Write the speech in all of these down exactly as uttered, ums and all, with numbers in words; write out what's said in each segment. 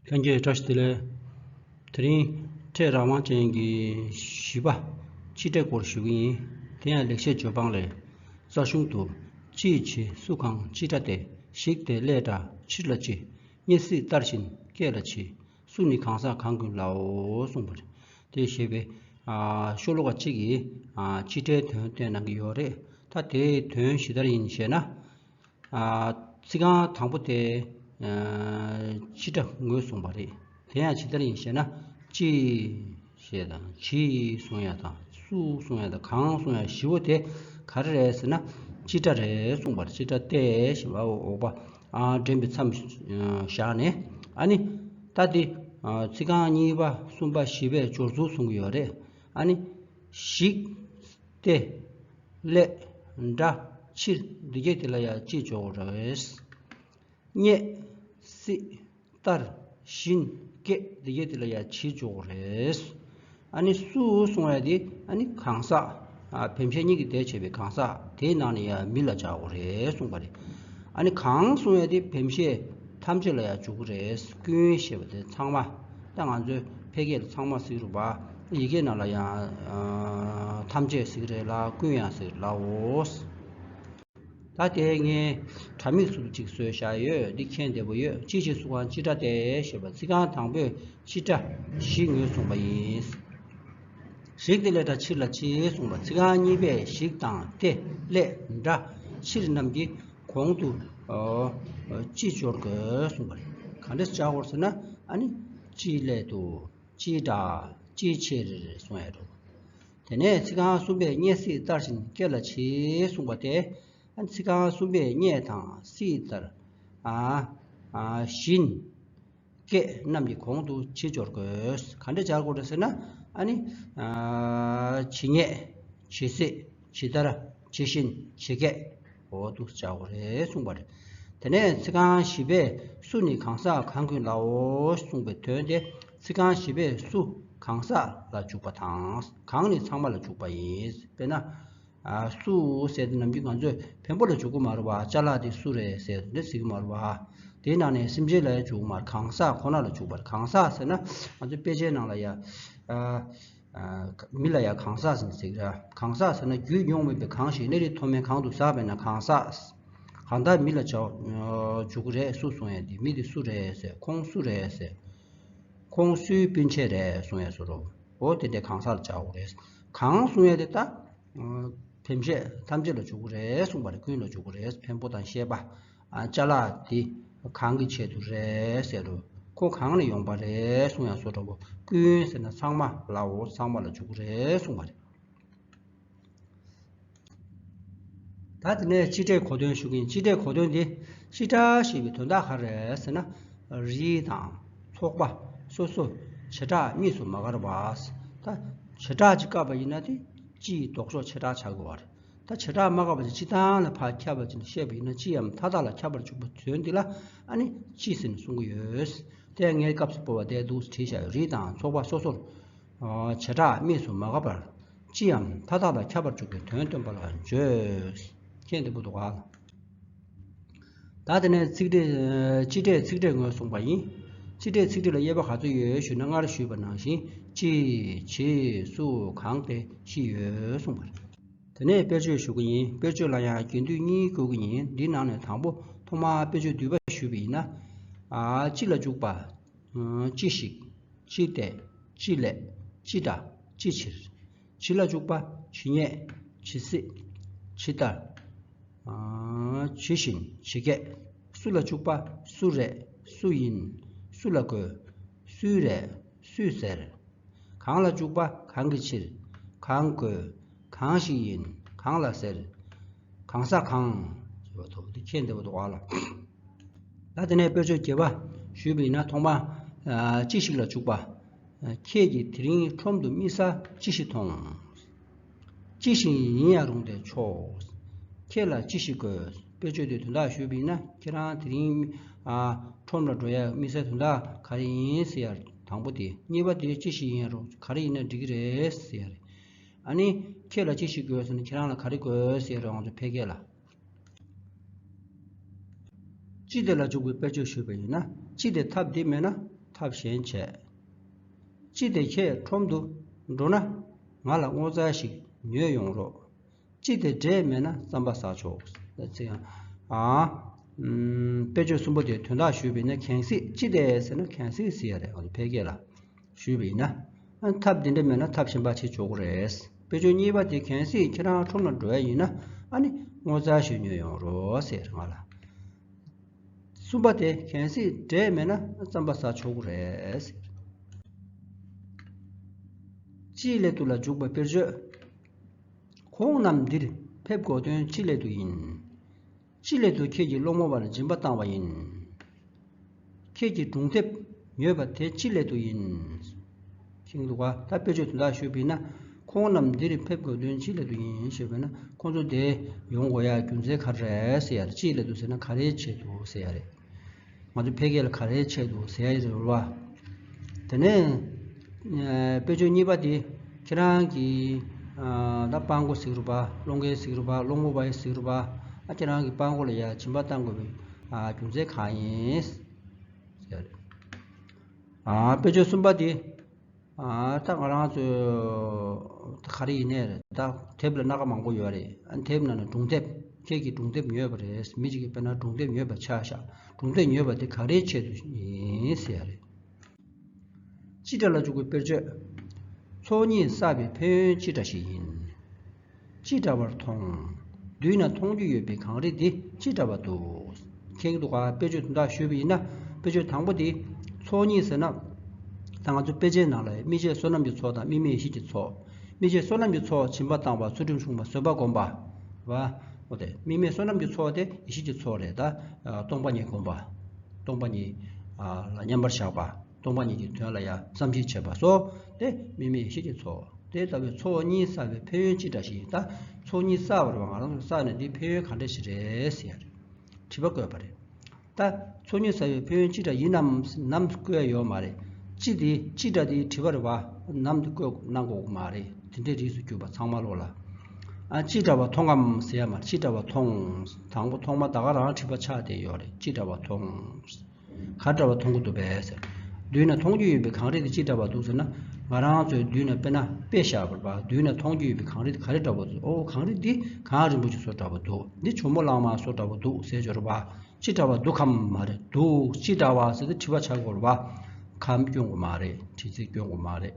ལྷན་རྒྱས་བཀྲ་ཤིས་བདེ་ལེགས། དེ་རིང་འཕྲལ་རང་དབང་ཅན་གྱི་བཞི་པ་སྤྱི་སྒྲ་སྐོར་ཞུ་གི་ཡིན། དེ་ཡང་ལེགས་བཤད་ལྗོན་དབང་ལས། རྩ་གཞུང་དུ་ཅིའི་ཕྱིར་སུ་གང་སྤྱི་སྒྲ་སྟེ། ཞིག་སྟེ་སླད་སྒྲ་ཕྱིར་ལ་ཅི། སྙེད་སྲིད་ལྟར་བཞིན་སྐད་ལ་ཅི། སུ་ནི་གང་ཟག་གང་ཀུན་ལའོ་གསུངས་པ་རེད། དེ་ཞེས་པའི་ཨ་ཤོ་ལོ་ཀ་གཅིག་གིས་ཨ་སྤྱི་སྒྲའི་དོན་བསྟན་གནང་གི་ཡོད་རེད། ད་དེའི་དོན་ཇི་ལྟར་ཡིན་ཞེ་ན། ཨ་ཚིག་རྐང་དང་པོ་དེ་ཨ་སྤྱི་སྒྲ་ངོས་བཟུང་བ་རེད། དེ་ཡང་ཇི་ལྟར་ཡིན་ཞེ་ན། ཅི་ཞེས་དང་ཇི་གསུང་ཡ་དང་སུ་གསུང་ཡ་དང་གང་གསུང་ཡ་བཞི་པོ་དེ་ག་རེ་རེད་ཟེར་ན། སྤྱི་སྒྲ་རེད་གསུངས་པ་རེད། སྤྱི་སྒྲ་སྟེ་ཞེས་པ་འོག་པ་ཨ་འདྲེན་པའི་མཚམས་བཞག་ནས། ཨ་ནི་ད་དེ་ཨ་ཚིག་རྐང་གཉིས་པ་གསུམ་པ་བཞི་པའི་སྦྱོར་ཚུལ་གསུང་གི་ཡོད་རེད། ཨ་ནི་ཞིག་སྟེ། སླད། སྒྲ། ཕྱིར། འདི་གྱད་དེ་ལ་ཡང་ཅི་འཇོག་དགོས་རེད། སྙེད། སྲིད། ལྟར། བཞིན། སྐད། འདི་གྱད་དེ་ལ་ཡང་ཇི་འཇོག་དགོས་རེད། ཨ་ནི་སུ་གསུང་ཡ་དེ་ཨ་ནི་གང་ཟག་ཨ་བེམ་ཤེས་གཉིས་ཀྱིས་དེ་བྱས་པའི་གང་ཟག་དེའི་ནང་ནས་ཡང་མི་ལ་སྦྱར་དགོས་རེད་གསུངས་པ་རེད། ཨ་ནི་གང་གསུང་ཡ་དེ་བེམ་ཤེས་ཐམས་ཅད་ལ་ཡང་འཇུག་གི་རེད། ཀུན་ཞེས་པ་དེ་ཚང་མ། ད་ང་ཚོའི་ཕལ་སྐད་ལ་ཚང་མ་ཟེར་གྱི་རེད་པ། ཡི་གེ་ནང་ལ་ཡང་ཨ་ཐམས་ཅད་ཟེར་གྱི་རེད་ལ་ཀུན་ཡང་ཟེར་གྱི་རེད་ལའོ། ད་དེ་ངས་དྲ་མིག་སུ་ཅིག་བཟོས་བཞག་ཡོད། འདི་མཁྱེན་བདེ་པོ་ཡོད། ཅིའི་ཕྱིར་སུ་གང་སྤྱི་སྒྲ་སྟེ་ཞེས་པ་ཚིག་རྐང་དང་པོས་སྤྱི་སྒྲ་བཞི་ངོས་བཟུང་བ་ཡིན། ཞིག་སྟེ་སླད་སྒྲ་ཕྱིར་ལ་ཅི་གསུངས་པ། ཚིག་རྐང་གཉིས་པས་ཞིག་དང་སྟེ་སླད་སྒྲ་ཕྱིར་རྣམས་ཀྱི་གོང་དུ་ཨོ་ཅི་སྦྱོར་དགོས་གསུངས་པ་རེད། ག་འདྲས་སྦྱར་དགོས་ཟེར་ན། ཨ་ནི་ཅིའི་སླད་དུ། ཅིའི་སྒྲ། ཅིའི་ཕྱིར་གསུང་ཡ་འགྲོ། དེ་ནས་ཚིག་རྐང་གསུམ་པས་སྙེད་སྲིད་ལྟར་བཞིན་སྐད་ལ་ཇི་གསུངས་པ་སྟེ། ཨ་ནི་ཚིག་རྐང་གསུམ་པས་སྙེད་དང་སྲིད་ལྟར་ཨ་ཨ་བཞིན་སྐད་རྣམས་ཀྱི་གོང་དུ་ཇི་སྦྱོར་དགོས། ག་འདྲ་སྦྱར་དགོས་རེད་ཟེར་ན། ཨ་ནི་ཨ་ཇི་སྙེད། ཇི་སྲིད། ཇི་ལྟར། ཇི་བཞིན། ཇི་སྐད། འོ་འདུག་སྦྱར་དགོས་རེད་གསུངས་པ་རེད། དེ་ནས་ཚིག་རྐང་བཞི་པས་སུ་ནི་གང་ཟག་གང་ཀུན་ལའོ་གསུངས་པའི་དོན་དེ། ཚིག་རྐང་བཞི་པས་སུ་གང་ཟག་ལ་འཇུག་པ་དང་། གང་ནི་ཚང་མ་ལ་འཇུག་པ་ཡིན། དཔེར་ན། ཨ་སུ་ཟེར་དེ་ནམ་རྒྱུན་ང་ཚོས་བེམ་པོ་ལ་འཇུག་གི་མ་རེད་པ། ཅ་ལག་དེ་སུ་རེད་ཟེར་དེ་འདྲ་ཟེར་གི་མ་རེད་པ། དེའི་ནང་ནས་སེམས་ཅན་ལ་ཡང་འཇུག་གི་མ་རེད། གང་ཟག་ཁོ་ན་ལ་འཇུག་པ་རེད། གང་ཟག་ཟེར་ན་ང་ཚོའི་དཔེ་ཆའི་ནང་ལ་ཡང་ཨ། ཨ་མི་ལ་ཡང་གང་ཟག་ཟེར་ནས་ཟེར་གི་རེད། གང་ཟག་ཟེར་ན་རྒྱུས་མྱོང་མེད་པའི་གང་ཞིག་གནས་རིགས་མཐོ་དམན་གང་དུ་ཟག་པས་ན་གང་ཟག་གང་ལྟར་མི་ལ་བྱ་འཇུག་གི་རེད། སུ་གསུང་ཡ་དེ་མི་དེ་སུ་རེད་ཟེར། ཁོང་སུ་རེད་ཟེར། ཁོང་སུའི་སྤུན་མཆེད་རེད་གསུང་ཡ་བཟོ་འདྲ། འོ་དེ་འདྲའི་གང་ཟག་ལ་བྱ་དགོས་རེད། གང་གསུང་ཡ་དེ་ད་བེམ་ཤེས་ཐམས་ཅད་ལ་འཇུག་གི་རེད་གསུངས་པ་རེད། ཀུན་ལ་འཇུག་གི་རེད། བེམ་པོ་དང་ཤེས་པ། ཨ་ཅ་ལག་དེ་གང་གི་ཆེད་དུ་རེད་ཟེར་རོ། ཁོ་གང་ནས་ཡོང་པ་རེད་གསུང་ཡ་བཟོ་འདྲ་པོ། ཀུན་ཟེར་ན་ཚང་མ་ལའོ། ཚང་མ་ལ་འཇུག་གི་རེད་གསུངས་པ་རེད། ད་དེ་ནས་སྤྱི་སྒྲའི་གོ་དོན་ཞུ་གི་ཡིན། སྤྱི་སྒྲའི་གོ་དོན་འདི། སྤྱི་སྒྲ་ཞེས་པའི་དོན་དག་ག་རེ་རེད་ཟེར་ན། རིགས་དང་ཚོགས་པ་སོ་སོ་བྱེ་བྲག་གཉིས་སུ་མ་འགགས་པ། ད་བྱེ་བྲག་ཅིག་བཀག་པ་ཡིན་ན་དེ་སྤྱིའི་ལྡོག་ཕྱོགས་བྱེ་བྲག་ཆགས་དགོས་པ་རེད། ད་བྱེ་བྲག་མ་འགགས་པ་ཅིག་སྤྱི་བཏང་ལ་ཕར་ཁྱབ་པ་ཅིག་བཤད་པ་ཡིན་ན། སྤྱིའམ་མཐའ་དག་ལ་ཁྱབ་པར་འཇུག་པའི་དོན་འདི་ལ་ཨ་ནི་སྤྱི་ཟེར་ནས་གསུང་གི་ཡོད། དེ་ངས་སྐབས་སུ་བབ་པ་དེ་འདུག་སེ་བྲིས་བཞག་ཡོད། རིགས་དང་ཚོགས་པ་སོ་སོར་བྱེ་བྲག་གཉིས་སུ་མ་འགགས་པར་སྤྱིའམ་མཐའ་དག་ལ་ཁྱབ་པར་འཇུག་པའི་དོན་སྟོན་པ་ལ་བརྗོད། མཁྱེན་བདེ་པོ་འདུག་ག། ད་དེ་ནས་ཚིག་སྒྲའི་སྤྱི་སྒྲའི་ཚིག་སྒྲའི་ངོས་བཟུང་བ་ཡིན། སྤྱི་སྒྲའི་ཚིག་སྒྲ་ལ་དབྱེ་བ་ག་ཚོད་ཡོད་ཞུས་ན། སྔར་ཞུས་པ་ནང་བཞིན་ཅི། ཇི། སུ། གང་སྟེ་བཞི་ཡོད་གསུངས་པ་རེད། དེ་ནས་དཔེར་བརྗོད་ཞུ་གི་ཡིན། དཔེར་བརྗོད་ལ་ཡང་རྒྱན་སྡུད་གཉིས་བཀོད་ཀྱི་ཡིན། འདིའི་ནང་ནས་དང་པོ་ཐོག་མར་དཔེར་བརྗོད་བསྡུས་པ་ཞུས་པ་ཡིན་ན། ཨ་ཅི་ལ་འཇུག་པ། ཅི་ཞིག་ཅི་སྟེ། ཅི་སླད། ཅི་སྒྲ། ཅི་ཕྱིར། ཇི་ལ་འཇུག་པ། ཇི་སྙེད། ཇི་སྲིད། ཇི་ལྟར། ཇི་བཞིན། ཇི་སྐད། སུ་ལ་འཇུག་པ། སུ་རེད། སུ་ཡིན། སུ་ལ་དགོས། སུའི་རེད། སུས་ཟེར། གང་ལ་འཇུག་པ། གང་གི་ཕྱིར། གང་དགོས། གང་ཞིག་ཡིན། གང་ལ་ཟེར། གང་ཟག་གང་། ཞེས་པ་ཐོབ། འདི་མཁྱེན་བདེ་པོ་འདུག་ག་ལ། ད་དེ་ནས་དཔེར་བརྗོད་བརྒྱད་པ་ཞུས་པ་ཡིན་ན། ཐོག་མར་ཅི་ཞིག་ལ་འཇུག་པ། ཁྱེད་ཀྱིས་དེ་རིང་ཁྲོམ་དུ་དམིགས་བསལ་ཅི་ཞིག་མཐོང་། ཅི་ཞིག་ཡིན་ཡང་རུང་སྟེ་ཆོག་ཁྱེད་ལ་ཅི་ཞིག་དགོས། དཔེར་བརྗོད་དེ་དོན་དག་ཞུས་པ་ཡིན་ན། ཁྱེད་རང་དེ་རིང་ཨ་ཁྲོམ་ལ་འགྲོ་ཡ་དམིགས་བསལ་དོན་དག་ག་རེ་ཡིན་ཟེར་ཡ་དང་པོ་དེ། གཉིས་པ་དེ་ཅི་ཞིག་ཡིན་ཡང་རུང་ག་རེ་ཡིན་ན་འགྲིག་གི་རེད་ཟེར་ཡ་རེད། ཨ་ནི་ཁྱེད་ལ་ཅི་ཞིག་དགོས་ཟེར་ན། ཁྱེད་རང་ལ་ག་རེ་དགོས་ཟེར་ཡ་རེད། ང་ཚོ་ཕལ་སྐད་ལ། ཅི་སྟེ་ལ་འཇུག་པའི་དཔེར་བརྗོད་ཞུས་པ་ཡིན་ན། ཅི་སྟེ་ཐབས་འདི་མེད་ན། ཐབས་གཞན་བྱས། ཅི་སྟེ་ཁྱེད་ཁྲོམ་དུ་འགྲོ་ན། ང་ལ་སྔོ་ཚལ་ཞིག་ཉོས་ཡོང་རོགས། ཅི་སྟེ་འབྲས་མེད་ན་རྩམ་པ་ཟ་ཆོག་ཟེར་ཡང་། ཨ། ཨམ། དཔེ་བརྗོད་གསུམ་པོ་དེ་དོན་དག་ཞུས་པ་ཡིན་ན། གལ་སྲིད། ཅི་སྟེ་ཟེར་ན་གལ་སྲིད་ཟེར་ཡ་རེད། ཨ་ནི་ཕལ་སྐད་ལ་ཞུས་པ་ཡིན་ན། ཨ། ཐབས་འདི་འདྲ་མེད་ན་ཐབས་གཞན་པ་བྱེད་ཆོག་གི་རེད། དཔེ་བརྗོད་གཉིས་པ་དེ། གལ་སྲིད་ཁྱེད་རང་ཁྲོམ་ལ་འགྲོ་ཡ་ཡིན་ན། ཨ་ནི་སྔོ་ཚལ་ཞིག་ཉོས་ཡོང་རོགས་ཟེར་ང་ལ། གསུམ་པ་དེ། གལ་སྲིད་འབྲས་མེད་ན་རྩམ་པ་ཟ་ཆོག་གི་རེད་ཟེར། ཅིའི་སླད་དུ་ལ་འཇུག་པ་དཔེར་བརྗོད། ཁོང་རྣམས་འདིར་ཕེབས་དགོས་དོན་ཅིའི་སླད་དུ་ཡིན། ཅིའི་སླད་དུ་ཁྱེད་ཀྱིས་སློང་མོ་བར་སྦྱིན་པ་བཏང་བ་ཡིན། ཁྱེད་ཀྱིས་སྒྲུང་དེབ་ཉོས་པ་དེ་ཅིའི་སླད་དུ་ཡིན། ཤེས་ཀྱི་འདུག་ག་ད་དཔེ་བརྗོད་དོན་དག་ཞུས་པ་ཡིན་ན། ཁོང་རྣམས་འདིར་ཕེབས་དགོས་དོན་ཅིའི་སླད་དུ་ཡིན་ཞུས་པ་ཡིན་ན། ཁོང་ཚོ་འདིར་ཡོང་དགོས་ཡ་རྒྱུ་མཚན་ག་རེ་རེད་ཟེར་ཡ་རེད། ཅིའི་སླད་དུ་ཟེར་ན་ག་རེའི་ཆེད་དུ་ཟེར་ཡ་རེད། ང་ཚོ་ཕལ་སྐད་ལ་ག་རེའི་ཆེད་དུ་ཟེར་ཡ་ཡོད་རེད་བ། དེ་ནས་ཨ། དཔེ་བརྗོད་གཉིས་པ་དེ། ཁྱེད་རང་གི་ཨ། ད་སྤྲང་པོ་ཟེར་གྱི་རེད་པ། སློང་མཁན་ཟེར་གྱི་རེད་པ། སློང་མོ་བ་ཡི་ཟེར་གྱི་རེད་པ། ཨ། ཁྱེད་རང་གི་སྤྲང་པོ་ལ་ཡ་སྦྱིན་པ་བཏང་དགོས་པའི་ཨ། རྒྱུ་མཚན་གང་ཡིན་ཟེར་ཡ་རེད། ཨ། དཔེ་བརྗོད་གསུམ་པ་དེ། ཨ། ད་ང་རང་ཚོའི་ག་རེ་ཡིན་ནའི་རེད། ད་དེབ་ལ་སྣ་ཁ་མང་པོ་ཡོད་རེད། ཨ། དེབ་ནང་ནས་སྒྲུང་དེབ། ཁྱེད་ཀྱིས་སྒྲུང་དེབ་ཉོས་པ་རེད། མི་གཅིག་གིས་དཔེར་ན་སྒྲུང་དེབ་ཉོས་པ་ཆ་བཞག་སྒྲུང་དེབ་ཉོས་པ་དེ་ག་རེའི་ཆེད་དུ་ཡིན་ཟེར་ཡ་རེད། ཅི་འདྲ་ལ་འཇུག་པའི་དཔེར་བརྗོད། ཚོགས་གཉིས་བསགས་པའི་ཕན་ཡོན་ཅི་འདྲ་ཞིག་ཡིན། ཅི་འདྲ་བར་མཐོང་། མདུན་ན་མཐོང་རྒྱུ་ཡོད་པའི་གངས་རི་འདི་ཅི་འདྲ་བ་འདུག་མཁྱེན་གྱི་འདུག་ག་དཔེ་བརྗོད་དོན་དག་ཞུས་པ་ཡིན་ན། དཔེ་བརྗོད་དང་པོ་འདི། ཚོགས་གཉིས་ཟེར་ན། ད་ང་ཚོ་དཔེ་ཆའི་ནང་ལ་དམིགས་བྱའི་བསོད་ནམས་ཀྱི་ཚོགས་དང་དམིགས་མེད་ཡེ་ཤེས་ཀྱི་ཚོགས། དམིགས་བྱའི་བསོད་ནམས་ཀྱི་ཚོགས། སྦྱིན་པ་བཏང་བ། ཚུལ་ཁྲིམས་སྲུང་བ། བཟོད་པ་སྒོམ་པ། བ། འོ་དེ་དམིགས་མེད་བསོད་ནམས་ཀྱི་ཚོགས་དེ་ཡེ་ཤེས་ཀྱི་ཚོགས་རེད། ད་སྟོང་པ་ཉིད་སྒོམ་པ། སྟོང་པ་ཉིད་ལ་མཉམ་པར་བཞག་པ། སྟོང་པ་ཉིད་ཀྱི་དོན་ལ་ཡང་བསམ་གཞིག་བྱེད་པ་སོགས་དེ་དམིགས་མེད་ཡེ་ཤེས་ཀྱི་ཚོགས། དེ་ལྟ་བུའི་ཚོགས་གཉིས་བསགས་པའི་ཕན་ཡོན་ཅི་འདྲ་ཞིག་ཡིན། ད་ཚོགས་གཉིས་བསགས་པ་རེད་བ། ང་རང་ཚོ་བསགས་ནས་འདིའི་ཕན་ཡོན་ག་འདྲ་ཞིག་རེད་ཟེར་ཡ་རེད། དྲི་བ་བཀོད་པ་རེད། ད་ཚོགས་གཉིས་བསགས་པའི་ཕན་ཡོན་ཅི་འདྲ་ཡིན་ནམ་ནམ་བཀོད་ཡ་ཡོད་མ་རེད། ཅི་དེ་ཅི་འདྲ་དེའི་དྲི་བ་རེད་བ། ནམ་དེ་བཀོད་གནང་དགོས་མ་རེད། དེ་འདྲའི་རིགས་སུ་གྱུར་པ་ཚང་མ་ལོག་ལ། ཨ། ཅི་འདྲ་བ་མཐོང་ངམ་ཟེར་ཡ་མ་རེད། ཅི་འདྲ་བ་མཐོང་། དང་པོ་ཐོག་མ་ད་ག་རང་དྲི་བ་ཆགས་བསྡད་ཡོད་རེད། ཅི་འདྲ་བ་མཐོང་། ག་འདྲ་བ་མཐོང་གི་འདུག་པས་ཟེར། མདུན་ན་མཐོང་རྒྱུ་ཡོད་པའི་གངས་རི་དེ་ཅི་འདྲ་བ་འདུག་ཟེར་ན། ང་རང་ཚོའི་མདུན་ན་དཔེར་ན་དཔེ་བཞག་པ་རེད་བ། མདུན་ན་མཐོང་རྒྱུ་ཡོད་པའི་གངས་རི་དེ་ག་རེ་འདྲ་བ་འདུག་ཨོ། གངས་རི་འདི་གངས་རིན་པོ་ཆེ་བཟོ་འདྲ་བ་འདུག་འདི་ཇོ་མོ་གླང་མ་བཟོ་འདྲ་བ་འདུག་ཟེར་ཆོག་རེད་བ། ཅི་འདྲ་བ་འདུག་གམ་མ་རེད། འདུག་ཅི་འདྲ་བ་ཟེར་ཏེ་དྲི་བ་ཆགས་དགོས་རེད་བ། གམ་སྐྱོན་དགོས་མ་རེད། དྲི་ཚིག་སྐྱོན་དགོས་མ་རེད།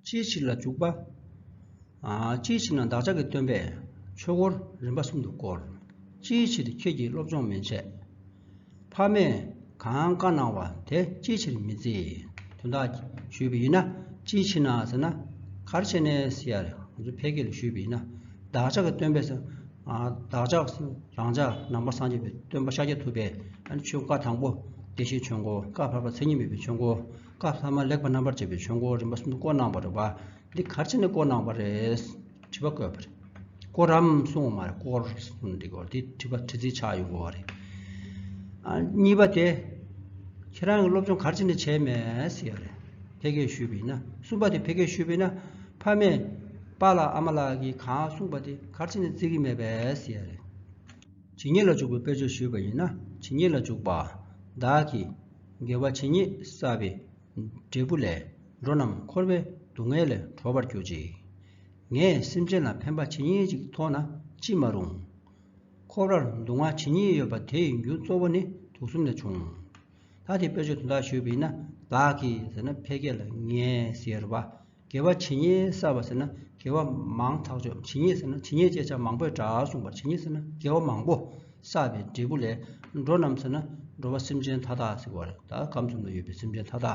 ཅིའི་ཕྱིར་ལ་འཇུག་པ། ཨ། ཅིའི་ཕྱིར་ན་བདག་ཅག་གི་སྟོན་པས་ཆོས་འཁོར་རིམ་པ་གསུམ་དུ་བསྐོར། ཅིའི་ཕྱིར་ཁྱེད་ཀྱིས་སློབ་སྦྱོང་མི་བྱེད། ཕ་མས་གང་བཀའ་གནང་བ་དེ་ཅིའི་ཕྱིར་མི་བརྩི། དོན་དག་ཞུས་པ་ཡིན་ན། ཅིའི་ཕྱིར་ན་ཟེར་ན། ག་རེ་བྱས་ནས་ཟེར་ཡ་རེད། ང་ཚོ་ཕལ་སྐད་ལ་ཞུས་པ་ཡིན་ན། བདག་ཅག་གི་སྟོན་པས་ཟེར། ཨ། བདག་ཅག་རང་ཅག་ནང་པ་སངས་རྒྱས་པའི་སྟོན་པ་ཤཱཀྱ་ཐུབ་པས། ཨ་ནི་ཆོས་བཀའ་དང་པོ་བདེ་གཤེགས་ཆོས་འཁོར། བཀའ་བར་པ་མཚན་ཉིད་མེད་པའི་ཆོས་འཁོར། བཀའ་ཐ་མ་ལེགས་པར་རྣམ་པར་འབྱེད་པའི་ཆོས་འཁོར། རིམ་པ་གསུམ་དུ་བསྐོར་གནང་བ་རེད་བ། འདི་ག་རེ་བྱས་ནས་བསྐོར་གནང་བ་རེད། དྲི་བ་བཀོད་པ་རེད། བསྐོར་རམ་གསུངས་པ་མ་རེད། བསྐོར་གསུངས་འདི་སྐོར་འདི་དྲི་བ་དྲི་ཚིག་ཆགས་ཡོང་དགོས་པ་རེད། ཨ། གཉིས་པ་དེ། ཁྱེད་རང་གིས་སློབ་སྦྱོང་ག་རེ་བྱས་ནས་བྱས་མེད་ཟེར་ཡ་རེད། ཕལ་སྐད་ཞུས་པ་ཡིན་ན། གསུམ་པ་དེ་ཕལ་སྐད་ཞུས་པ་ཡིན་ན། ཕ་མས་པཱ་ལགས་ཨ་མ་ལགས་ཀྱིས་གང་གསུངས་པ་དེ་ག་རེ་བྱས་ནས་བརྩི་གི་མེད་པས་ཟེར་ཡ་རེད། ཇི་སྙེད་ལ་འཇུག་པའི་དཔེར་བརྗོད་ཞུས་པ་ཡིན་ན། ཇི་སྙེད་ལ་འཇུག་པ། བདག་གིས་དགེ་བ་ཇི་སྙེད་བསགས་པའི་འབྲས་བུ་ལས། འགྲོ་རྣམས་འཁོར་བའི་སྡུག་བསྔལ་ལས་གྲོལ་བར་གྱུར་ཅིག་ངས་སེམས་ཅན་ལ་ཕན་པ་ཇི་སྙེད་ཅིག་ཐོགས་ན་ཅི་མ་རུང་། འཁོར་བར་སྡུག་བསྔལ་ཇི་སྙེད་ཡོད་པ་དེ་ཡི་རྒྱུ་གཙོ་བོ་ནི་དུག་གསུམ་ལས་བྱུང་། ད་དེ་དཔེར་བརྗོད་དོན་དག་ཞུས་པ་ཡིན་ན། བདག་གིས་ཟེར་ན་ཕལ་སྐད་ལ་ངས་ཟེར་བ། དགེ་བ་ཇི་སྙེད་བསགས་པ་ཟེར་ན་དགེ་བ་མང་ཐག་ཆོད། ཇི་སྙེད་ཟེར་ན་ཇི་སྙེད་ཅེས་བྱ་མང་པོའི་སྒྲ་གསུངས་པར། ཇི་སྙེད་ཟེར་ན་དགེ་བ་མང་པོ་བསགས་པའི་འབྲས་བུ་ལས། འགྲོ་རྣམས་ཟེར་ན་འགྲོ་བ་སེམས་ཅན་མཐའ་དག་ཟེར་བ་རེད། ད་ཁམས་གསུམ་དུ་ཡོད་པའི་སེམས་ཅན་མཐའ་དག་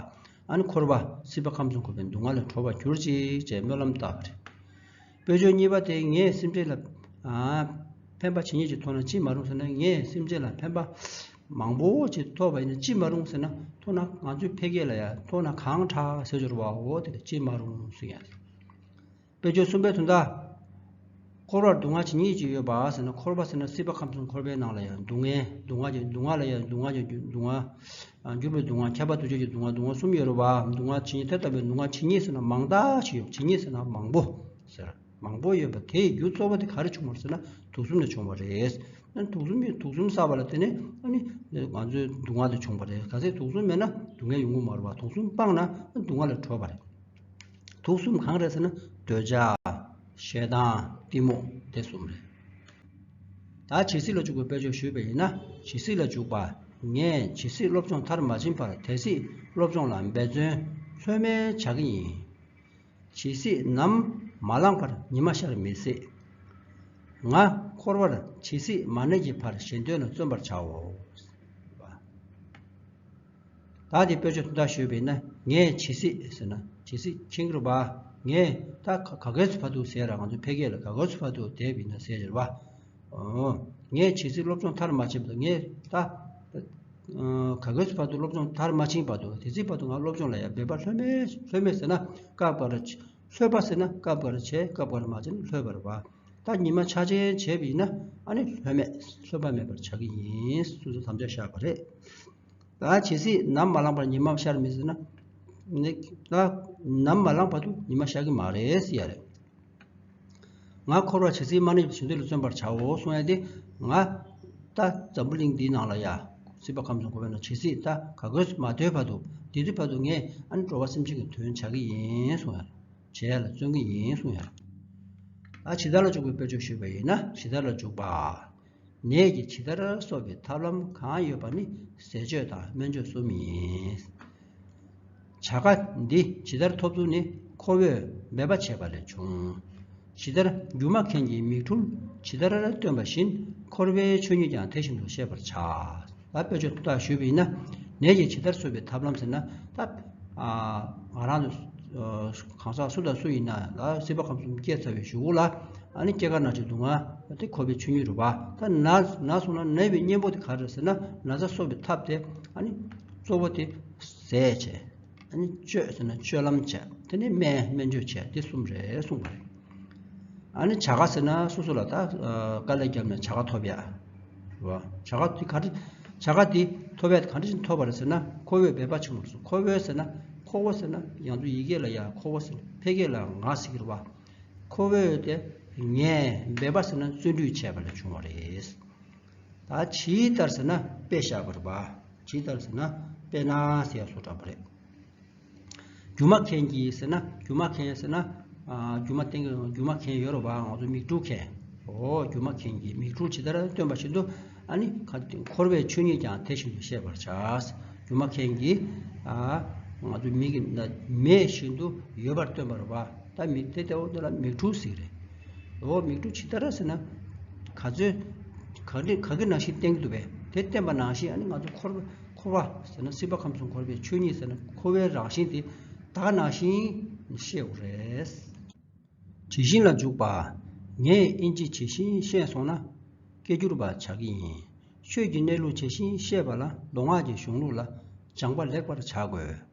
ཨ་ནི་འཁོར་བ་སྲིད་པ་ཁམས་གསུམ་འཁོར་བའི་སྡུག་བསྔལ་ལས་གྲོལ་བར་གྱུར་ཅིག་ཅེས་སྨོན་ལམ་བཏབ་པ་རེད། དཔེ་བརྗོད་གཉིས་པ་དེ། ངས་སེམས་ཅན་ལ་ཨ་ཕན་པ་ཇི་སྙེད་ཅིག་ཐོགས་ན་ཅི་མ་རུང་ཟེར་ན། ངས་སེམས་ཅན་ལ་ཕན་པ་མང་པོ་ཅིག་ཐོགས་པ་ཡིན་ན་ཅི་མ་རུང་ཟེར་ན། ཐོགས་ན་ང་ཚོའི་ཕལ་སྐད་ལ་ཡ་ཐོགས་ན་གང་དྲག་ཟེར་སྦྱོར་བའོ། དེ་ལ་ཅི་མ་རུང་ཟེར་ཡ། དཔེ་བརྗོད་གསུམ་པའི་དོན་དག་འཁོར་བར་སྡུག་བསྔལ་ཇི་སྙེད་ཅིག་ཡོད་པ་ཟེར་ན། འཁོར་བ་ཟེར་ན་སྲིད་པ་ཁམས་གསུམ་འཁོར་བའི་ནང་ལ་ཡང་སྡུག་བསྔལ། སྡུག་བསྔལ་གྱི་སྡུག་བསྔལ་ལ་ཡང་སྡུག་བསྔལ་གྱི་སྡུག་བསྔལ། ཨ། འགྱུར་བའི་སྡུག་བསྔལ། ཁྱབ་པ་འདུ་བྱེད་ཀྱི་སྡུག་བསྔལ། སྡུག་བསྔལ་གསུམ་ཡོད་རེད་བ། སྡུག་བསྔལ་ཇི་སྙེད་དེ་ལྟ་བུའི་སྡུག་བསྔལ་ཇི་སྙེད་ཟེར་ན་མང་དག་ཅིག་ཡོད། ཇི་སྙེད་ཟེར་ན་མང་པོ་ཟེར། མང་པོ་ཡོད་པ་དེ་ཡི་རྒྱུ་གཙོ་བོ་དེ་ག་རེ་བྱུང་བ་ཟེར་ན་དུག་གསུམ་ལས་བྱུང་བ་རེད། ཨ་ནི་དུག་གསུམ་ཡོད། དུག་གསུམ་བསགས་པ་ལ་བརྟེན་ནས་ཨ་ནི་ང་ཚོའི་སྡུག་བསྔལ་དེ་བྱུང་བ་རེད། གལ་སྲིད་དུག་གསུམ་མེད་ན་སྡུག་བསྔལ་ཡོང་གི་མ་རེད་པ། དུག་གསུམ་སྤངས་ན་ཨ་ནི་སྡུག་བསྔལ་ལས་གྲོལ་བ་རེད། དུག་གསུམ་གང་རེད་ཟེར་ན། འདོད་ཆགས། ཞེ་སྡང་། གཏི་མུག་དེ་གསུམ་རེད། ད་ཇི་སྲིད་ལ་འཇུག་པའི་དཔེ་བརྗོད་ཞུས་པ་ཡིན་ན། ཇི་སྲིད་ལ་འཇུག་པ། ངས་ཇི་སྲིད་སློབ་སྦྱོང་མཐར་མ་ཕྱིན་པར་དེ་སྲིད་སློབ་སྦྱོང་ལ་འབད་བརྩོན་ལྷོད་མེད་བྱ་གི་ཡིན། ཇི་སྲིད་ནམ་མ་ལངས་པར་ཉི་མ་ཤར་མི་སྲིད། ང་འཁོར་བར་ཇི་སྲིད་མ་གནས་ཀྱི་བར་གཞན་དོན་ལ་བརྩོན་པར་བྱའོ། ད་དེ་དཔེ་བརྗོད་དོན་དག་ཞུས་པ་ཡིན་ན། ངས་ཇི་སྲིད་ཟེར་ན་ཇི་སྲིད་མཁྱེན་གྱི་རེད་པ། ངས་ད་ག་ག་གེ་སུ་བར་དུ་ཟེར་ར། ང་ཚོ་ཕལ་སྐད་ལ་ག་གེ་སུ་བར་དུ་བསྡད་པ་ཡིན་ན་ཟེར་གྱི་རེད་པ། ཨོ། ངས་ཇི་སྲིད་སློབ་སྦྱོང་མཐར་མ་ཕྱིན་པ་དང་། ངས་ད་ག་གེ་སུ་བར་དུ་སློབ་སྦྱོང་མཐར་མ་ཕྱིན་བར་དུ། དེ་སྲིད་བར་དུ་ང་སློབ་སྦྱོང་ལ་ཡང་འབད་པ་ལྷོད་མེད། ལྷོད་མེད་ཟེར་ན་སྐབས་འགའ་རེ། ལྷོད་པ་ཟེར་ན་སྐབས་འགའ་རེ་བྱས། སྐབས་འགའ་རེ་མ་བྱས་ན་ལྷོད་པ་རེད་པ། ད་ཉི་མ་འཆར་ཅན་བྱས་པ་ཡིན་ན་ཨ་ནི་ལྷོད་མེད། ལྷོད་པ་མེད་པར་བྱ་གི་ཡིན། སོ་སོ་དམ་བཅའ་བཞག་པ་རེད། ད་ཇི་སྲིད་ནམ་མ་ལངས་པར་ཉི་མ་ཤར་མི་སྲིད་ན། ནི་ད་ནམ་མ་ལངས་བར་དུ་ཉི་མ་ཤར་གྱི་མ་རེད་ཟེར་ཡ་རེད། ང་འཁོར་བར་ཇི་སྲིད་མ་གནས་པར་གཞན་དོན་ལ་བརྩོན་པར་བྱའོ་གསུང་ཡ་དེ། ང་ད་འཛམ་བུ་གླིང་འདིའི་ནང་ལ་ཡ། སྲིད་པ་ཁམས་གསུམ་འཁོར་བའི་ནང་ཇི་སྲིད་ད་ག་གེ་སུ་མ་ཐོན་བར་དུ། དེ་དུས་བར་དུ་ངས་ཨ་ནི་འགྲོ་བ་སེམས་ཅན་གྱི་དོན་བྱ་གི་ཡིན་གསུང་ཡ། བྱེད་ཡ་ལ་བརྩོན་གྱི་ཡིན་གསུང་ཡ། ད་ཇི་ལྟར་ལ་འཇུག་པའི་དཔེ་བརྗོད་ཞུས་པ་ཡིན་ན། ཇི་ལྟར་ལ་འཇུག་པ། ནད་ཀྱིས་ཇི་ལྟར་གསོ་བའི་ཐབས་ལམ་གང་ཡོད་པ་ནི་ཟས་སྤྱོད་དང་སྨན་བཅོས་གསུམ་ཡིན། བྱ་དགའ་འདི་ཇི་ལྟར་ཐོབ་ཚུལ་ནི་ཁོ་བོས་འབད་པ་བྱས་པ་ལས་བྱུང་། ཇི་ལྟར་སྒྱུ་མ་མཁན་གྱིས་མིག་འཕྲུལ་ཇི་ལྟར་སྟོན་པ་བཞིན། འཁོར་བའི་ཆོས་ཉིད་ཀྱང་དེ་བཞིན་དུ་ཤེས་པར་བྱ། ལ་དཔེ་བརྗོད་དོན་དག་ཞུས་པ་ཡིན་ན། ནད་ཀྱིས་ཇི་ལྟར་གསོ་བའི་ཐབས་ལམ་ཟེར་ན། ད་ཨ་ང་རང་ཚོ་གང་ཟག་སུ་དང་སུ་ཡིན་ན་ལ། སྲིད་པ་ཁམས་གསུམ་སྐྱེས་ཚར་བའི་གཞུག་གུ་ལ་ཨ་ནི་སྐྱེ་རྒ་ན་འཆིའི་སྡུག་བསྔལ་དེ་ཁོ་བོའི་ཆོས་ཉིད་རེད་པ། ད་ན་ན་སོང་ན་ན་བའི་གཉེན་པོ་དེ་ག་རེ་ཟེར་ན། ན་ཚ་གསོ་བའི་ཐབས་དེ་ཨ་ནི་གཙོ་བོ་དེ་ཟས་བྱས། ཨ་ནི་སྤྱོད་ཟེར་ན་སྤྱོད་ལམ་བྱས། དེ་ནས་སྨན་སྨན་བཅོས་བྱས། དེ་གསུམ་རེད་གསུངས་པ་རེད། ཨ་ནི་བྱ་དགའ་ཟེར་ན་སོ་སོ་ལ་ད་ཨ་དཀའ་ལས་བརྒྱབ་ནས་བྱ་དགའ་ཐོབ་ཡ། རེད་པ། བྱ་དགའ་དེ་ག་རེ། བྱ་དགའ་དེ་ཐོབ་ཡ་དེ་ག་འདྲ་ཞིག་ཐོབ་པ་རེད་ཟེར་ན། ཁོ་བོས་འབད་པ་བྱུང་བ་རེད། ཁོ་བོས་ཟེར་ན། ཁོ་བོ་ཟེར་ན་ང་ཚོ་ཡི་གེ་ལ་ཡ་ཁོ་བོ་ཟེར། ཕལ་སྐད་ལ་ང་ཟེར་གྱི་རེད་པ། ཁོ་བོས་དེ་ངས་འབད་པ་ཟེར་ན་བརྩོན་འགྲུས་བྱས་པ་ལས་བྱུང་བ་རེད། ད་ཇི་ལྟར་ཟེར་ན་དཔེ་བཞག་པ་རེད་པ། ཇི་ལྟར་ཟེར་ན་དཔེར་ན་ཟེར་ཡ་བཟོ་འདྲ་པོ་རེད། སྒྱུ་མ་མཁན་གྱིས་ཟེར་ན། སྒྱུ་མ་མཁན་ཟེར་ན། ཨ་སྒྱུ་མ་སྟོན། སྒྱུ་མ་མཁན་ཡོད་རེད་པ། ང་ཚོ་མིག་འཕྲུལ་མཁན། འོ། སྒྱུ་མ་མཁན་གྱིས་མིག་འཕྲུལ་ཇི་ལྟར་སྟོན་པ་བཞིན་དུ། ཨ་ནི་ག་འཁོར་བའི་ཆོས་ཉིད་ཀྱང་དེ་བཞིན་དུ་ཤེས་པར་བྱ། སྒྱུ་མ་མཁན་གྱིས་ཨ་ང་ཚོ་མིག་གི་མེ་བཞིན་དུ་ཡོད་པར་སྟོན་པ་རེད་པ། ད་མིག་དེ་ལྟ་བུ་འདི་ལ་མིག་འཕྲུལ་ཟེར་གྱི་རེད། འོ། མིག་འཕྲུལ་ཇི་ལྟར་ཟེར་ན། ག་ཚོད་ག་འདྲ་ག་གི་ནང་བཞིན་བསྟན་གྱི་འདུག་པས། དེ་བསྟན་པ་ནང་བཞིན་ཨ་ནི་ང་ཚོ་འཁོར་བ། འཁོར་བ་ཟེར་ན། སྲིད་པ་ཁམས་གསུམ་འཁོར་བའི་ཆོས་ཉིད་ཟེར་ན། འཁོར་བའི་རང་བཞིན་དེ་ད་ག་ནང་བཞིན་ཤེས་དགོས་རེད། ཇི་བཞིན་ལ་འཇུག་པ། ངས་ཨིན་ཅི་ཇི་བཞིན་ཤེས་སོང་ན་སྐད་སྒྱུར་བ་བྱ་གི་ཡིན། ཆོས་ཀྱི་གནས་ལུགས་ཇི་བཞིན་ཤེས་པ་ལ་མདོ་སྔགས་ཀྱི་གཞུང་ལུགས་ལ་སྦྱངས་པ་ལེགས་པར་བྱ་དགོས།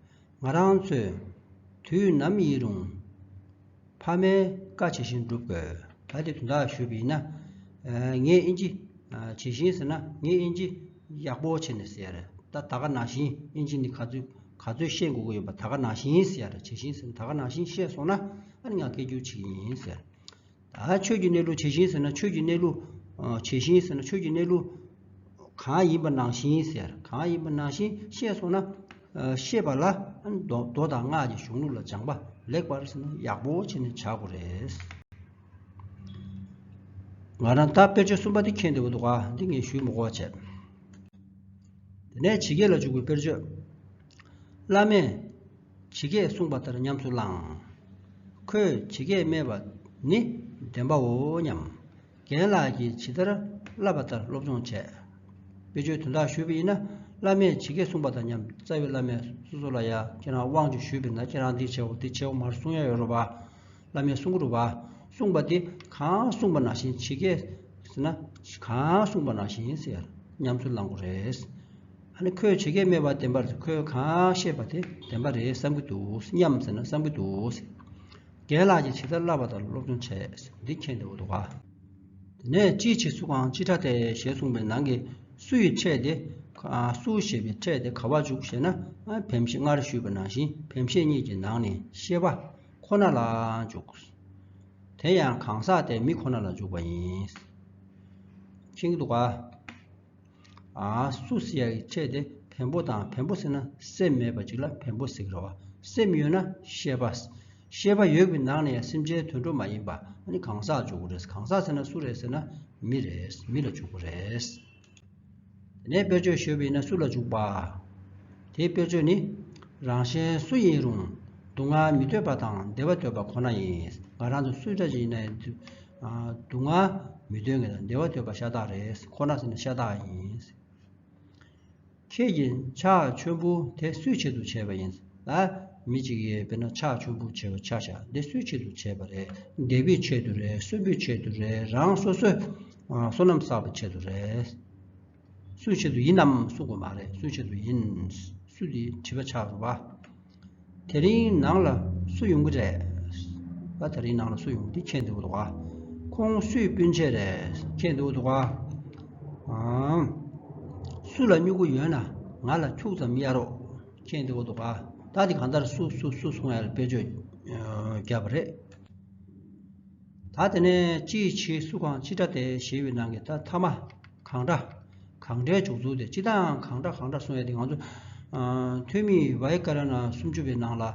ང་རང་ཚོས་དུས་ནམ་ཡིན་རུང་ཕ་མའི་བཀའ་ཇི་བཞིན་སྒྲུབ་དགོས། ད་དེ་དོན་དག་ཞུས་པ་ཡིན་ན། ཨ་ངས་ཨིན་ཅི་ཨ་ཇི་བཞིན་ཟེར་ན། ངས་ཨིན་ཅི་ཡག་པོ་བྱས་ནས་ཟེར་ཡ་རེད། ད་ད་ག་ནང་བཞིན། ཨིན་ཅི་ནི་ག་ཚོད་ག་ཚོད་ཤེས་དགོས་ཀྱི་ཡོད་པ། ད་ག་ནང་བཞིན་ཟེར་ཡ་རེད། ཇི་བཞིན་ཟེར་ན་ད་ག་ནང་བཞིན་ཤེས་སོང་ན་ཨ་ནི་ང་སྐད་སྒྱུར་བྱེད་ཀྱི་ཡིན་ཟེར། ད་ཆོས་ཀྱི་གནས་ལུགས་ཇི་བཞིན་ཟེར་ན། ཆོས་ཀྱི་གནས་ལུགས་ཨ་ཇི་བཞིན་ཟེར་ན། ཆོས་ཀྱི་གནས་ལུགས་གང་ཡིན་པ་ནང་བཞིན་ཟེར། གང་ཡིན་པ་ནང་བཞིན་ཤེས་སོང་ན། ཨ་ཤེས་པ་ལ་མདོ་མདོ་དང་སྔགས་ཀྱི་གཞུང་ལུགས་ལ་སྦྱངས་པ་ལེགས་པར་ཟེར་ན་ཡག་པོ་བྱས་ནས་བྱ་དགོས་རེད། ང་རང་ད་དཔེ་བརྗོད་གསུམ་པ་དེ་མཁྱེན་བསྡད་པ་འདུག་ག་འདི་ངས་ཞུས་མི་དགོས་པ་བྱས། དེ་ནས་ཇི་སྐད་ལ་འཇུག་པའི་དཔེར་བརྗོད། བླ་མས་ཇི་སྐད་གསུངས་པ་ལྟར་ཉམས་སུ་བླངས། ཁོས་ཇི་སྐད་སྨྲས་པ་ནི་བདེན་པའོ་སྙམ། རྒན་ལགས་ཀྱིས་ཇི་ལྟར་བསླབས་པ་ལྟར་སློབ་སྦྱོང་བྱས། དཔེ་བརྗོད་དོན་དག་ཞུས་པ་ཡིན་ན། བླ་མས་ཇི་སྐད་གསུངས་པ་དང་མཉམ། རྩ་བའི་བླ་མས་སོ་སོ་ལ་ཡ་ཁྱེད་རང་དབང་ཆ་ཞུས་པ་ཡིན་ན། ཁྱེད་རང་འདི་བྱེད་དགོས་འདི་བྱེད་དགོས་མར་གསུང་ཡ་ཡོད་རེད་པ། བླ་མས་གསུང་གི་རེད་པ། གསུངས་པ་དེ་གང་གསུངས་པ་ནང་བཞིན་ཇི་སྐད་ཟེར་ན། གང་གསུངས་པ་ནང་བཞིན་ཟེར་ཉམས་སུ་བླང་དགོས་རེད། ཨ་ནི་ཁོས་ཇི་སྐད་སྨྲས་པ་བདེན་པ་རེད། ཁོས་གང་བཤད་པ་དེ་བདེན་པ་རེད་བསམ་གྱི་འདུག་སྙམ་ཟེར་ན་བསམ་གྱི་འདུག་རྒན་ལགས་ཀྱིས་ཇི་ལྟར་བསླབས་པ་ལྟར་སློབ་སྦྱོང་བྱས། འདི་མཁྱེན་བསྡད་པ་འདུག་ག་དེ་ནས་ཅིའི་ཕྱིར་སུ་གང་ཅི་ཕྲ་སྟེ་ཞེས་གསུངས་པའི་ནང་གི་སུ་ཡི་ཕྲད་དེ། ཨ་སུ་ཞེས་པའི་ཕྲད་དེ་ག་པར་འཇུག་ཞེ་ན། ཨ་བེམ་ཤེས་སྔར་ཞུས་པ་ནང་བཞིན་བེམ་ཤེས་གཉིས་ཀྱི་ནང་ནས་ཤེས་པ་ཁོ་ན་ལ་འཇུག་དེ་ཡང་གང་ཟག་དེ་མི་ཁོ་ན་ལ་འཇུག་པ་ཡིན། མཁྱེན་གྱི་འདུག་ག་ཨ་སུ་ཟེར་ཡག་གི་ཕྲད་དེ་བེམ་པོ་དང་། བེམ་པོ་ཟེར་ན་སེམས་མེད་པ་ཅིག་ལ་བེམ་པོ་ཟེར་གྱི་རེད་བ། སེམས་ཡོད་ན་ཤེས་པ། ཤེས་པ་ཡོད་པའི་ནང་ནས་ཡང་སེམས་ཅན་དུད་འགྲོ་མ་ཡིན་པ། ཨ་ནི་གང་ཟག་འཇོག་གི་རེད། གང་ཟག་ཟེར་ན་སུ་རེད་ཟེར་ན་མི་རེད། མི་ལ་འཇོག་གི་རེད། དེ་ནས་དཔེར་བརྗོད་ཞུས་པ་ཡིན་ན་སུ་ལ་འཇུག་པ། དེའི་དཔེར་བརྗོད་ནི། རང་གཞན་སུ་ཡིན་རུང་སྡུག་བསྔལ་མི་འདོད་པ་དང་བདེ་བ་འདོད་པ་ཁོ་ན་ཡིན། ང་རང་ཚོ་སུ་འདྲ་ཞིག་ཡིན་ན་ཡང་སྡུག་བསྔལ་མི་འདོད་མཁན་དང་བདེ་བ་འདོད་པ་ཤ་སྟག་རེད། ཁོ་ན་ཟེར་ན་ཤ་སྟག་ཡིན། ཁྱེད་ཀྱིས་ཕྱག་མཆོད་འབུལ་དེ་སུའི་ཆེད་དུ་བྱས་པ་ཡིན། ལ། མི་གཅིག་གིས་དཔེར་ན་ཕྱག་མཆོད་འབུལ་བྱས་པ་ཆ་བཞག་འདི་སུའི་ཆེད་དུ་བྱས་པ་རེད། འདས་པོའི་ཆེད་དུ་རེད། གསོན་པོའི་ཆེད་དུ་རེད། རང་སོ་སོའི་ཨ་བསོད་ནམས་བསགས་པའི་ཆེད་དུ་རེད། སུའི་ཆེད་དུ་ཡིན་ནམ་གསུང་དགོས་མ་རེད། སུའི་ཆེད་དུ་ཡིན། སུ་དེ་དྲི་བ་ཆགས་འགྲོ་བ། དེ་རིང་ནང་ལ་སུ་ཡོང་གི་རེད། ད་དེ་རིང་ནང་ལ་སུ་ཡོང་འདི་མཁྱེན་འདུག་འདུག་ག་ཁོང་སུའི་སྤུན་མཆེད་རེད། མཁྱེན་འདུག་འདུག་ག་ཨང་། སུ་ལ་སྨྱུ་གུ་ཡོད་ན་ང་ལ་ཁྱུག་ཙམ་གཡར་རོགས། མཁྱེན་འདུག་འདུག་ག་ད་འདི་གང་ལྟར་སུ་སུ་སུ་གསུང་ཡ་ལ་དཔེར་བརྗོད་བརྒྱབ་པ་རེད། ད་དེ་ནས་ཅིའི་ཕྱིར་སུ་གང་ཅི་འདྲ་སྟེ་ཞེས་པའི་ནང་གི་ད་ཐ་མ་གང་འདྲ། གང་འདྲའི་འཇོག་ཚུལ་དེ་སྤྱིར་བཏང་གང་འདྲ་གང་འདྲ་གསུང་ཡ་དེ་ང་ཚོ་ཨ་ཐོན་མིའི་བའི་ཀ་ར་ན་སུམ་ཅུ་པའི་ནང་ལ་ཨ་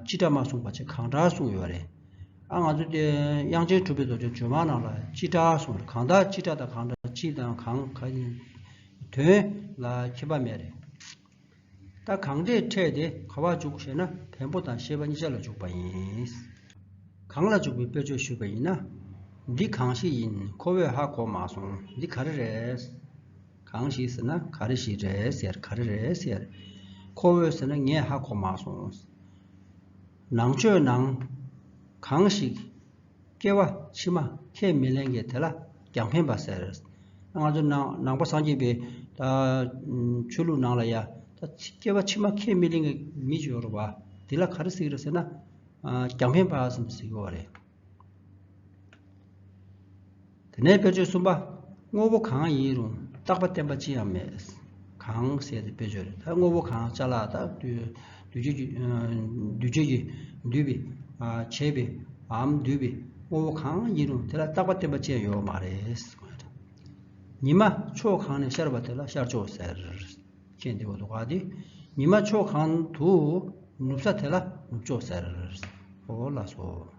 སྤྱི་སྒྲ་མ་གསུངས་པ་བྱས་གང་འདྲ་གསུངས་ཡོད་རེད། ཨ་ང་ཚོ་དེ་དབྱངས་ཅན་གྲུབ་པའི་རྡོ་རྗེ་བརྗོད་མང་ནང་ལ་སྤྱི་སྒྲ་གསུངས་རེད། གང་ལྟར་སྤྱི་སྒྲ་དང་གང་འདྲ་སྤྱི་དང་གང་ག་ཡིན་དོན་ལ་ཁྱད་པར་མེད་རེད། ད་གང་འདྲའི་ཕྲད་དེ་ག་པར་འཇུག་ཞེ་ན་བེམ་པོ་དང་ཤེས་པ་གཉིས་ཆ་ལ་འཇུག་པ་ཡིན། གང་ལ་འཇུག་པའི་དཔེར་བརྗོད་ཞུས་པ་ཡིན་ན། འདི་གང་ཞིག་ཡིན་ཁོ་བོས་ཧ་གོ་མ་སོང་། འདི་ག་རེ་རེད། གང་ཞིག་ཟེར་ན་ག་རེ་ཞིག་རེད་ཟེར། ག་རེ་རེད་ཟེར། ཁོ་བོས་ཟེར་ན་ངས་ཧ་གོ་མ་སོང་། ནང་ཆོས་ནང་གང་ཞིག་སྐྱེ་བ་ཕྱི་མ་ཁས་མི་ལེན་མཁན་དེ་ལ་རྒྱང་འཕེན་པ་ཟེར། ང་ཚོ་ནང་ནང་པ་སངས་རྒྱས་པའི་ད་ཆོས་ལུགས་ནང་ལ་ཡ་ད་སྐྱེ་བ་ཕྱི་མ་ཁས་མི་ལེན་མཁན་མི་ཅིག་ཡོད་རེད་བ། དེ་ལ་ག་རེ་ཟེར་གྱི་རེད་ཟེར་ན་རྒྱང་འཕེན་པ་ཟེར་ནས་ཟེར་གྱི་ཡོད་རེད། དེ་ནས་དཔེར་བརྗོད་གསུམ་པ། དངོས་པོ་གང་ཡིན་རུང་རྟག་པ་བརྟན་པ་ཅི་ཡང་མེད། གང་ཟེར་ཏེ་དཔེར་བརྗོད་རེད། ད་དངོས་པོ་གང་ཅ་ལག་ད་འདུས་འདུས་བྱས་ཀྱི་འདུས་བྱས་ཀྱི་འདུས་པའི་བྱས་པའི་འམ་འདུས་པའི་དངོས་པོ་གང་ཡིན་རུང་དེ་ལ་རྟག་པ་བརྟན་པ་ཅི་ཡང་ཡོད་མ་རེད། ཉི་མ་ཕྱོགས་གང་ནས་ཤར་བ་དེ་ལ་ཤར་ཕྱོགས་ཟེར། མཁྱེན་བདེ་བོ་འདུག་ག་དེ། ཉི་མ་ཕྱོགས་གང་དུ་ནུབ་ས་དེ་ལ་ནུབ་ཕྱོགས་ཟེར། འོ་ལགས་སོ།